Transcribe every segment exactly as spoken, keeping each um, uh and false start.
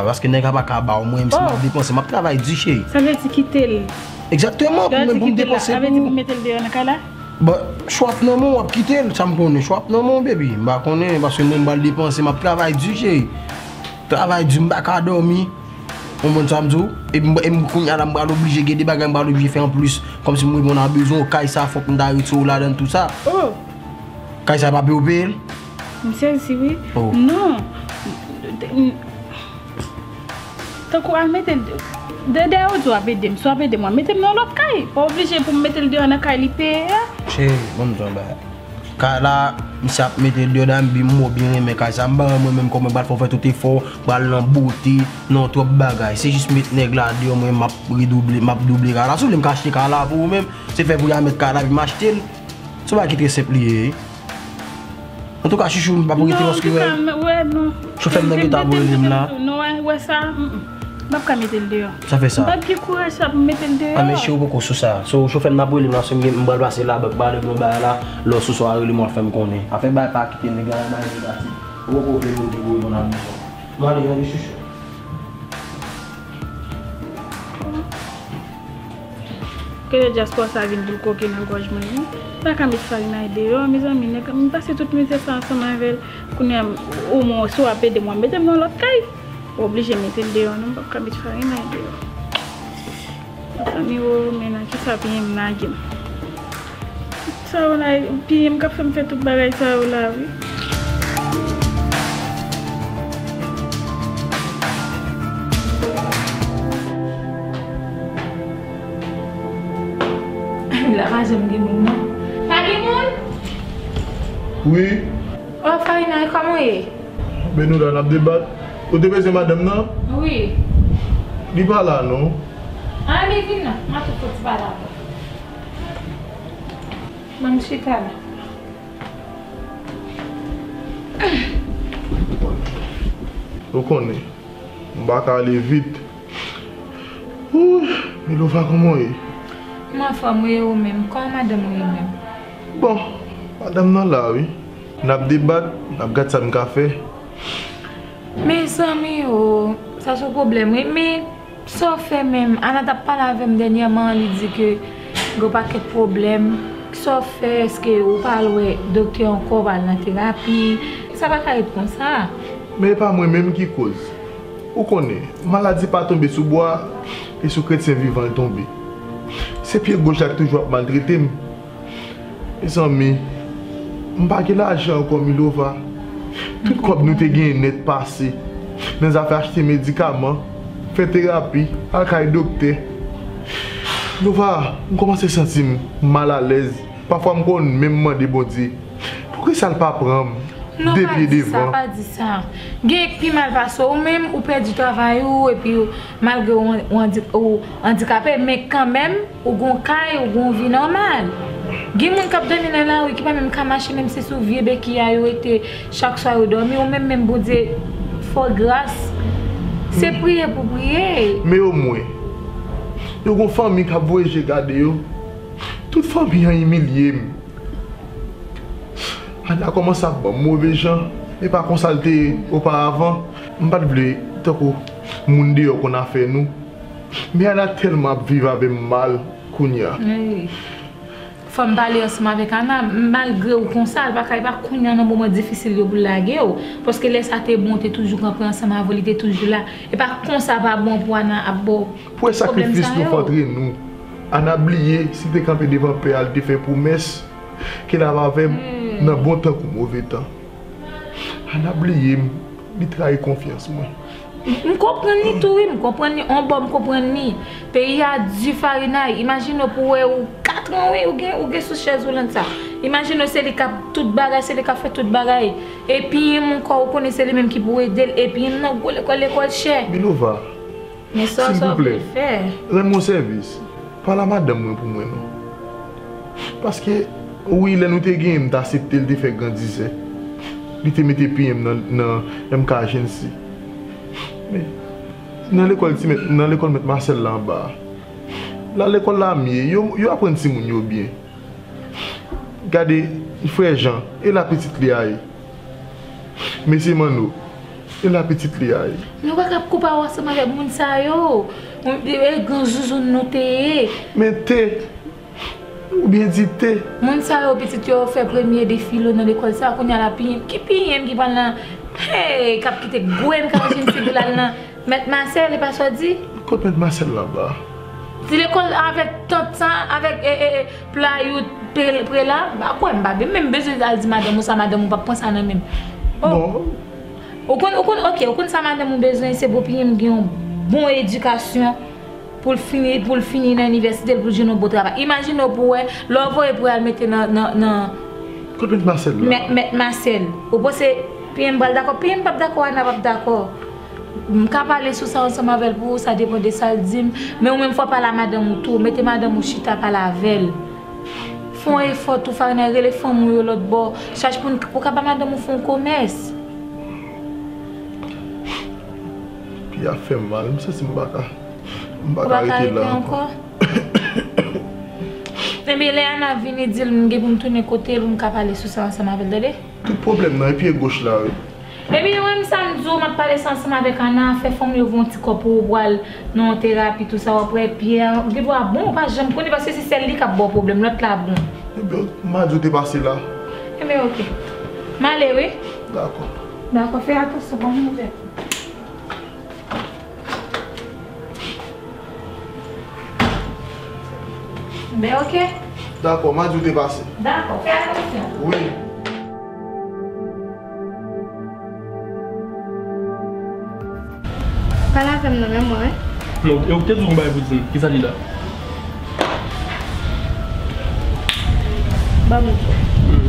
Paske nèg la pa ka ba w, mwen menm si m ap depanse, m ap travay di, cheri. Sa vle di kite l? Egzakteman, pou mwen, pou m depanse pou ou. Sa vle di pou m mete l deyò nan kay la? Bon, chwa ap nan men w, w ap kite l, sa m konnen. Chwa ap nan men w, baby. M pa konnen, paske mwen, m pral depanse, m ap travay di, cheri. Travay di, m pa ka dòmi. Ou konprann sa m di w? E m, e m kounye a la, m pral oblije gen de bagay m pral oblije fè anplis. Kòmsi m wè mwen nan bezwen w, kay sa fòk m ta retire w ladan l, tou sa. Kay sa pa peye w peye l? M sezi wi. Non. Tankou al mete l dèyè, ou di w ap ede m, si w ap ede m, w ap mete m nan yon lòt kay. Pa oblije pou m mete l deyò nan kay li peye a. Cheri, ban m di w yon bagay. Kay la, misye ap mete l deyò, dayè m byen, m byen renmen kay sa. M pa wè mwen menm kòman m pral fè w fè tout efò, pral nan bote, nan twòp bagay. Se jis met nèg la deyò, mwen m ap redouble, m ap double kay la. Si w vle m ka achte kay la pou ou menm, se fè pou y a met kay la epi m achte l. Se yon bagay ki trè senp li ye. Antouka, chouchou, m p ap rete paske wè, chofè m nan gentan ap rele m la. Non, wè, wè sa, m p ap ka mete l deyò. Sa fè sa. M p ap gen kouraj sa pou m mete l deyò. A, men cheri, ou poko sou sa. So, chofè m nan ap rele m la, so m gen, m pral pase la, m pral regle yon bagay la. Lè w sou sa, w a rele m, w a fè m konnen. Afè bay pa kite nèg la, bay negatif. Ou poko vle nou te voye moun nan mizè. Nou ale, nou ale, chouchou. Gade dyaspora sa vin boul koke nan gòj mwen wi. M pa ka met Farinay deyò, mezanmi, nèg, m pase tout mizè sa ansanm avè l. Kounye a, omwen, si w ap ede m, w ap mete m nan lòt kay. W oblije mete l deyò, non, m p ap ka met Farinay deyò. Mezanmi, o, men nan kisa piye m lage m. Sa yo la, piye m k ap fè m fè tout bagay sa yo la wi. La pa janm gen moun non. Pa gen moun? Wi. O Farinay, kòman w ye? Men nou la n ap debat. Ou te bezwen madanm nan? Wi. Li pa la non. Ann li vin non, m a tou fouti pale avè l. Ban m chita la. Ou konnen, m pa ka ale vit. Ooh, Milova, kòman w ye? M anfòm wi, e ou menm? Kòman madanm ou ye menm? Bon, madanm nan la wi. N ap debat, n ap gad sa n ka fè. Mezanmi o, sa se yon pwoblèm wi, men sa w fè menm? Ana t ap pale avè m dènyèman, li di ke gen yon pakèt pwoblèm. Sa w fè? Èske ou pa al wè doktè ankò, pa al nan terapi? Sa pa ka ret konsa. Men e pa mwen menm ki koz. Ou konnen, maladi pa tonbe sou bwa, e sou kretyen vivan l tonbe. Se pye goch la ki toujou ap maltrete m. Mezanmi, m pa gen lajan ankò, Milova. Tout kòb nou te genyen nèt pase nan zafè achte medikaman, fè terapi, al kay doktè. Milova, m kòmanse santi m malalèz. Pafwa m konn menm mande Bondye, poukisa l pa pran m de pye devan? Non, pa di sa, pa di sa. Gen pi mal pase w menm, ou pèdi travay ou, epi malgre w andikape, men kanmenm, ou gen yon kay, ou gen yon vi nòmal. Gen moun k ap dòmi nan lari ki pa menm ka mache, menm se sou vye bekiy a yo rete, chak swa yo dòmi, ou menm, menm Bondye fè w gras. Se priye pou priye. Men omwen, yo gen yon fanmi k ap voye je gade yo. Tout fanmi an imilye m. Ana kòmanse ap ban m move jan, e pa konsa l te ye oparavan. M pa t vle tankou moun deyò konn afè nou. Men Ana tèlman ap viv avè m mal kounye a. Fò m pale ansanm avèk Ana, malgre w konsa, l pa ka, e pa kounye a nan moman difisil yo pou l lage w. Paske lè sa te bon, w te toujou kanpe ansanm avè w, li te toujou la. E pa konsa pa bon pou Ana ap ba w pwoblèm sa yo. Pou wè sakrifis nou fè antre nou. Ana bliye, si l te kanpe devan pè a, l te fè pwomès ke l ap avè m nan bon tan kou move tan. Ana bliye m, li trayi konfyans mwen. M konprann li tou wi, m konprann li, on bò m konprann li. Peyi a di Farinay, imajine w pou wè ou katran wi, ou gen, ou gen sou chèz woulant sa. Imajine w se li k ap tout bagay, se li k ap fè tout bagay. Epi m ankò, ou konnen se li menm ki pou ede l, epi m nan gwo lekòl, lekòl chè. Milova, Men sa w sa w vle fè. Silvouplè, rann mwen yon sèvis. Pale a madanm mwen pou mwen non. Paske, wi, lè nou te genyen, m t aksepte l te fè grandizè. Li te mete pye m nan, nan M K Agency. Men, nan lekòl ti mèt, nan lekòl mèt Masèl la anba a. La lekòl la m ye, yo, yo aprann timoun yo byen. Gade, frè Jan, e la pitit li a ye. Mesye Manno, E la pitit li a ye. Nou pa ka koupa w ansanm avèk moun sa yo. Moun, e, e, gran zouzoun nou te ye. Men te, ou byen di te. Moun sa yo, pitit yo fè premye de filo nan lekòl sa, kounye a la piyen, ki piyen ki pral nan, hey, k ap kite gwen k ap jwenn figi l al nan Mèt Masèl, e pa sa w di? Kot Mèt Masèl la ba? Ti lekòl avèk tant sa, avèk, e, e, e, Playou, pre-, prela, ba kwè m pa menm bezwen al di madanm ou sa, madanm ou p ap pran sa nan men m. Oh. Bon. Ou konn, ou konn, oke, ou konn sa madanm ou bezwen, se pou piyen m gen yon bon edikasyon pou l fini, pou l fini nan inivèsite l, pou l jwenn yon bon travay. Imajine w pou w wè, lè w voye pou al mete nan, nan, nan Kot Mèt Masèl la? Mèt, Mèt Masèl. Ou panse piyen m pral dakò? Piyen m p ap dakò, Ana p ap dakò. M ka pale sou sa ansanm avè l pou ou, sa depann de sa l di m. Men ou menm fò w pale a madanm ou tou, mete madanm ou chita pale avè l. Fè yon efò tou, Farina, rele fanmi w yo lòt bò. Chache pou n, pou w ka ba madanm ou fè yon komès. Peyi a fè m mal, m santi m pa ka, m pa ka rete la ankò. Ebyen, lè Ana vini, di l m gen pou m tounen kote l pou m ka pale sou sa ansanm avè l, tande? Tout pwoblèm nan e pye goch la, wi. Ebyen, wi, m sa m di w, m ap pale sa ansanm avèk Ana, fè fanmi yo voye yon ti kòb pou ou pral nan yon terapi, tou sa, w ap wè pye a, gen dwa bon, ou pa janm konnen, paske se sèl li k ap ba w pwoblèm, lòt la bon. Ebyen, m a di w te pase la. Ebyen, oke. M ale, wi. Dakò. Dakò, fè atansyon, pa moute. Ben, oke. Dakò, m a di w te pase. Dakò, fè atansyon. Wi. Pale avè m non, men mwen, wi. Non, e ou te di w yon bagay pou di m. Kisa li la? Ban m di w. Hmm.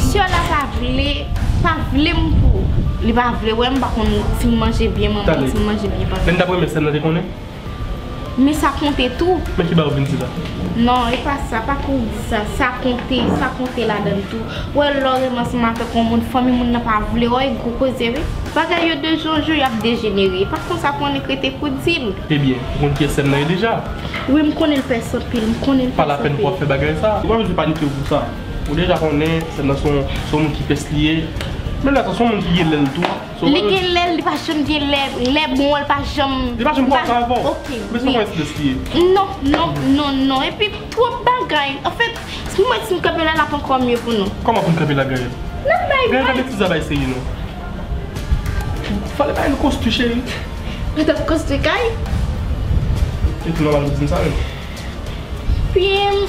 Sè la pa vle, pa vle m pou li pa vle wè m, pa konn si m manje byen manman, si m manje byen papa. Men m t ap renmen sè m nan te konnen. Men sa konte tou. Men ki bagay ou vin di la? Non, e pa sa, pa kou w di sa. Sa konte, sa konte ladan l tou. Ou wè lè w renmen ansanm avèk yon moun, fanmi moun nan pa vle w, e gwo koze wi. Bagay yo de jou an jou, y ap dejenere. E pa konsa pou annik rete pou di l. Ebyen, ou konn kiyès sè m nan ye deja? Wi, m konnen l pès anpil, m konnen l pès anpil. Pa lapèn pou w ap fè bagay sa. Ou pa bezwen panike pou sa. Ou deja konnen sè m nan se yon, se yon moun ki pès li ye. Men lè sa, se yon moun ki gen lè l tou. Li gen lè l, li pa janm gen lè, lè bon an, li pa janm. Li pa janm pran sa avan w. Oke, wi. Men se yon konensistans li ye. Non, non, non, non. Epi twòp bagay. Anfèt, si mwen si m kanpe la, l ap ankò mye pou nou. Kòman pou n kanpe la, Gaëlle? N ap bay vag. Gaëlle pa mete ti zabay serye non. Fale bay nou konstwi, cheri. Nou t ap konstwi kay? E tou nòmal pou di m sa menm. Piye m,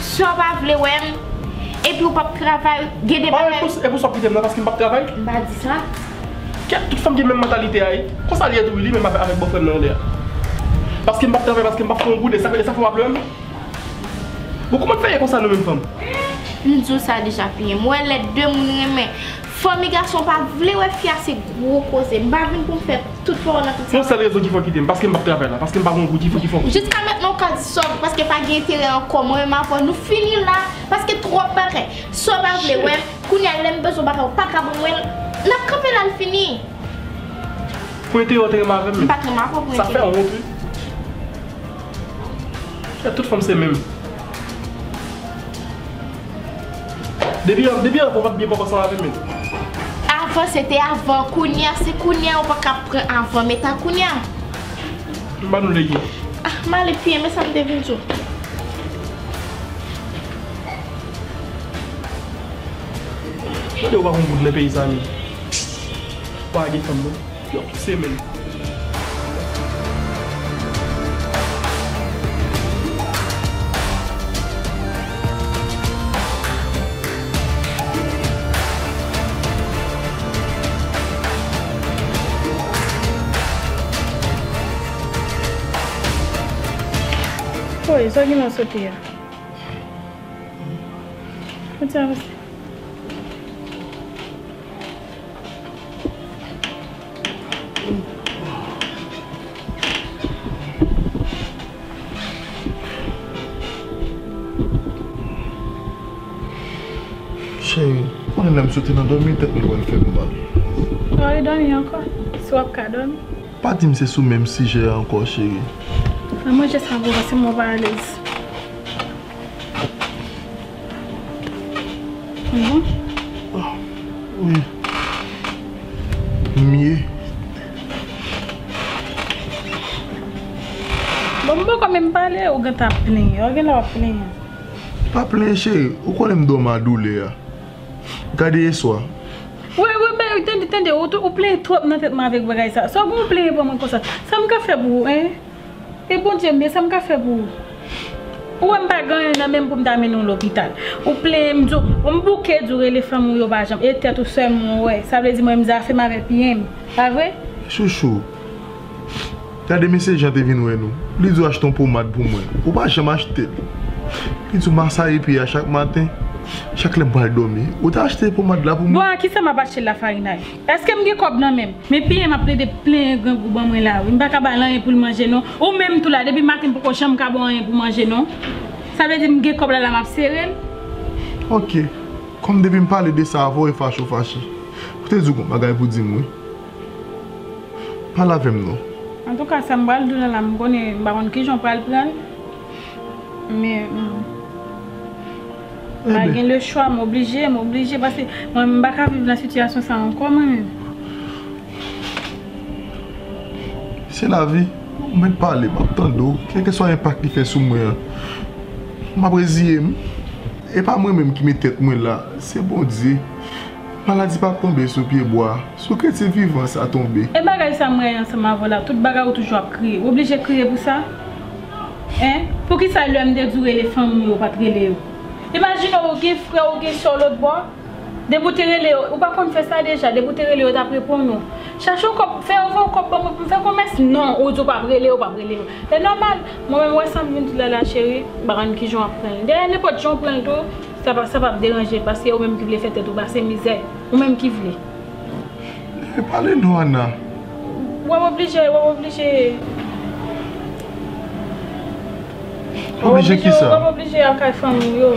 si w pa vle wè m, epi w p ap travay, gen de bagay. E pou sa w kite m nan paske m p ap travay? M pa di sa. Kèt, tout fanm gen menm mantalite a, wi. Konsa li ye tou, wi, li menm avèk, avèk bòfrè m nan anlè a. Paske m p ap travay, paske m p ap fè yon goud, e sa, e sa fè w ap lwen m? Bon, kòman n fè ye konsa nou menm fanm? M di w sa deja, piye m. M wè lè de moun renmen. Fanmi gason pa vle wè fi a, se gwo koze. M pa vin pou m fè tout pawòl nan tout sa. Yon sèl rezon ki fè w kite m, paske m p ap travay la, paske m pa gon goud, ki fè, ki fè w. Jiska mentnan ou ka di sa w vle, paske pa gen enterè ankò. Mwen menm avè w, nou fini la, paske twòp bagay. Sa w pa vle wè m, kounye a lè m bezwen w pa ka, ou pa ka ban mwen l, n ap kanpe la, l fini. Pou enterè w te renmen avè m menm? M pa t renmen avè w pou enterè. Sa fè wont, wi. Kèt, tout fanm se menm. Depi, depi anvan w pa t byen pran ansanm avè m menm. Avan se te avan, kounye a se kounye a, ou pa ka pran avan, men ta kounye a. M ba nou legi. Ah, m ale piye, men sa m te vin di w. Tande, ou pa gon goud nan peyi sa menm. Pa gen fanm non. Yon semèn. Oy, sa gen nan sote a. Kontinye avanse. Cheri, ou konnen lè m soti nan dòmi, tèt mwen pral fè m mal. Ou ale dòmi ankò? Si w ap ka dòmi. Pa di m se sou menm sijè a ankò, cheri. Mwen manje sa pou w, paske mwen pa alèz. Bon? Ah, wi. M ye. Bon, m poko menm pale, ou gentan ap plenyen. Ou genlè w ap plenyen. Pa plenyen, cheri. Ou konnen m dòmi a doulè a. Gade yèswa. Wi, wi, men tande, tande, ou, ou plenyen twòp nan tèt mwen avèk bagay sa. Sa w gen w plenyen pou mwen konsa? Sa m ka fè pou ou, en? E Bondye m ye, sa m ka fè pou ou? Ou wè m pa gen anyen nan men m pou m ta mennen w lopital. Ou plenyen m di w, m bouke di w rele fanmi w yo pa janm. E tèt ou sèlman w wè. Sa vle di mwen menm zafè m avè pye m. Pa vre? Chouchou. Gade mesye Jan te vin wè nou. Li di w achte yon pomad pou mwen. Ou pa janm achte l. Li di w masaye pye a chak maten, chak lè m pral dòmi. Ou te achte pomad la pou mwen? Bon, a kisa m ap achte l la, Farinay? Èske m gen kòb nan men m? Men pye m ap plede plenyen grangou ban mwen la wi. M pa ka ba l anyen pou l manje non. Ou menm tou la, depi maten m poko janm ka ba w anyen pou manje non. Sa vle di m gen kòb la la m ap sere l. Ok. Kòm depi m pale de sa avè w e fache w fache. Ou te di w gon bagay pou di m wi. Pale avè m non. Antouka, sa m pral di w la la, m konnen, m pa konn kijan w pral pran l. Men, m pa gen lechwa, m oblije, m oblije, paske mwen, m pa ka viv nan sitiyasyon sa ankò, mwen menm. Se lavi, ou mèt pale, m ap tande w. Kèlkeswa enpak li fè sou mwen an, m ap reziye m. E pa mwen menm ki met tèt mwen la, se Bondye. Maladi p ap tonbe sou pye bwa. Si w kretyen vivan, sa tonbe. E bagay sa m rayi ansanm avè w la, tout bagay ou toujou ap kriye. Ou oblije kriye pou sa? Hein? Poukisa lè m te di w rele fanmi w yo, w pa t rele yo? Imajine w gen frè w, gen sè w lòt bò. Depi w te rele yo, ou pa konn fè sa deja, depi w te rele yo, yo t ap reponn ou. Chache yon kòb, fè yon, fè yon kòb ban mwen pou m fè komès. Non, ou di w p ap rele yo, w p ap rele yo. E nòmal, mwen menm wè sa m vin di w la la cheri, m pa konn kijan w ap pran l. Dayè nenpòt jan w pran l tou, sa p ap, sa p ap deranje l, paske ou menm ki vle fè tèt ou pase mizè. Ou menm ki vle. E pale non, Ana. W ap oblije, w ap oblije. W ap Oblije oblije, kisa? W ap oblije al kay fanmi w yo.